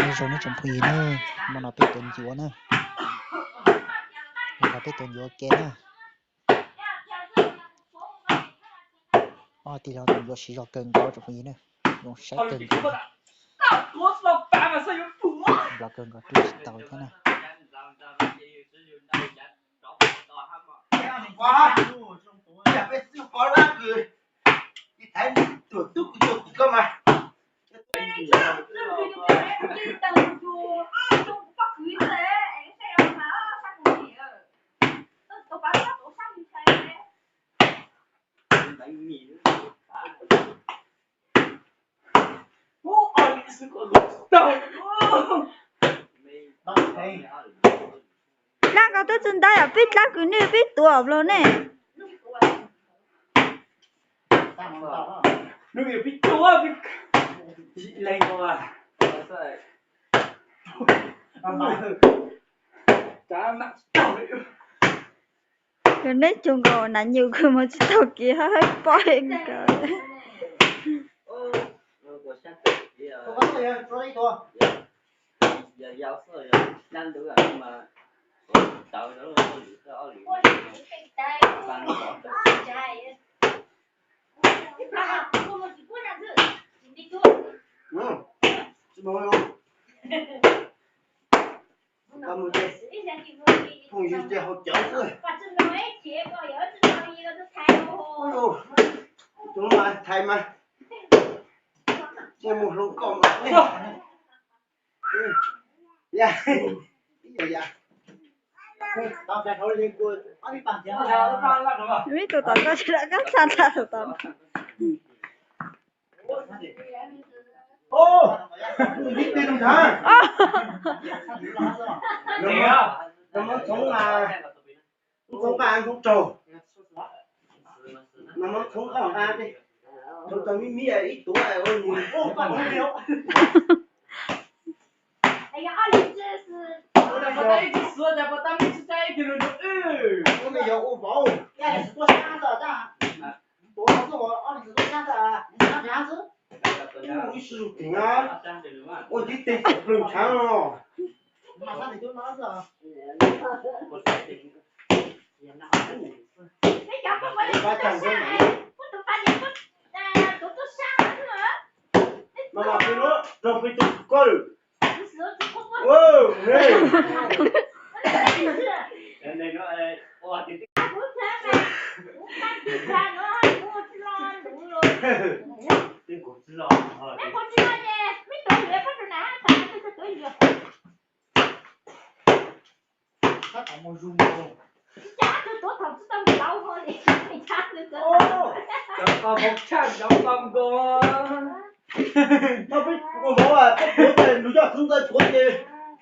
Nyob zoo nawb tsoom phooj ywg na, hmo no peb tuaj ncuav na, hmo no peb tuaj ncuav ke na. Ob tij laug tuaj ncuav siv zog kawg nkaus tsoom phooj ywg na, zoo saib kawg nkaus. Nplov kawg nkaus, rub tsis tau thiab na. Dlaab ko twb tsi ntau yom, peb dlaab kws nwj peb tuav los ne. Yog neb cug nkaus nas nyug kws moog tsis taug kev hab pob nkaus. Phooj ywg ces haus cawv xwb. Tus mas thaiv mas, ces mus hloov koj mas. Ib tug tom koj tsis tau kab txha ntag tus tom. Txhoov nqa ntub raug, no muab txhoov nqa, txhoov tau mib mib ib tuav ua mus. Yog ua vauv, ua ib sij zus tim na, ua tib teg cov ploog tshaav no. Mas mas peb lub rau peb tus koj lwm. Cov qos vau tshaj cov qos nkaus. Thaum peb ua vauv, peb tuav ces nws coj txwv ntawd tuav ces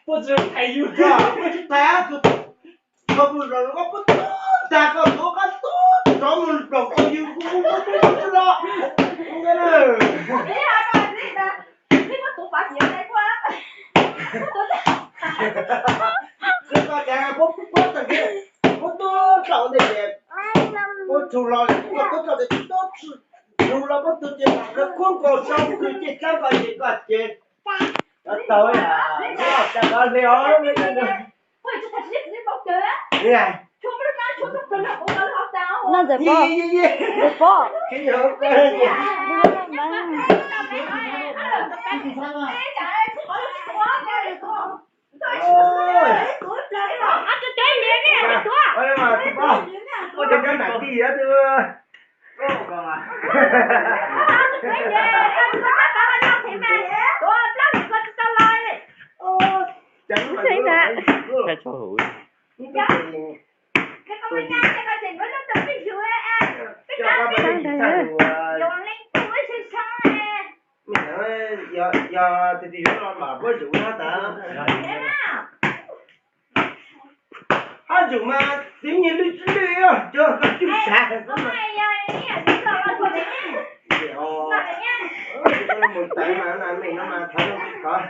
puab tsis thaiv yus, puab tsis thaiv, thaum peb zov koj puab tuav tag koj tuav koj tuav rov mus nplaum tau yus kuv kuv kuv tub tub los. Txwv koj cas puab puab tag kiag, puab tuav tsaum ntej ces puab tshum los, koj tuav tsaum tes tub tshum los puab tuav ces lawv khuab nkaus sau kws ces txab koj ces koj ces tau, tau li os. Noj ntxawm pob, ntxawm pob. Yog tus twg yuav los mas puab zov na tas. Hab ntsum mas txiv nyiag lwj lwj cov koj cwj sav. Mus tawm mas me no mas thov zoo tov.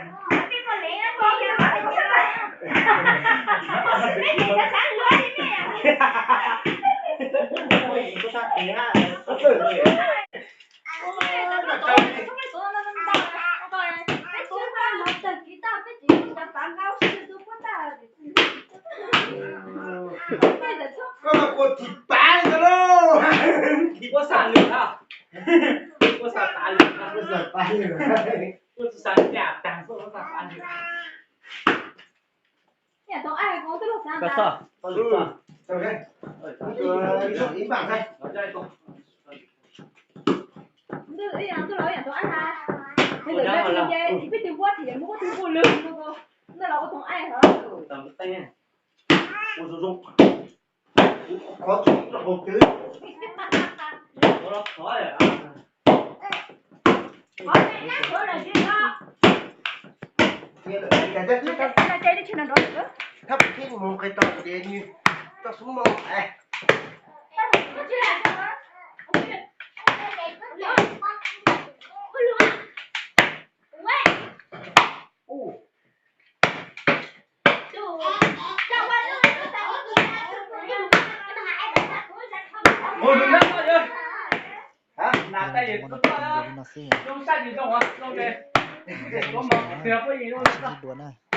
Koj mas kua thim pav li ntawd lauj. Kua xa lwm a. Kua xa pav lwm a. Kua xa pav lwm. Kua xa nyam tag kua xa pav lwm. Koj xoj. Ib npam xwb. Khov tsuag rau hauv twg. Thab pib mus qe tau ces nws tau xub mos es. Ua no xwb. Ib dua na.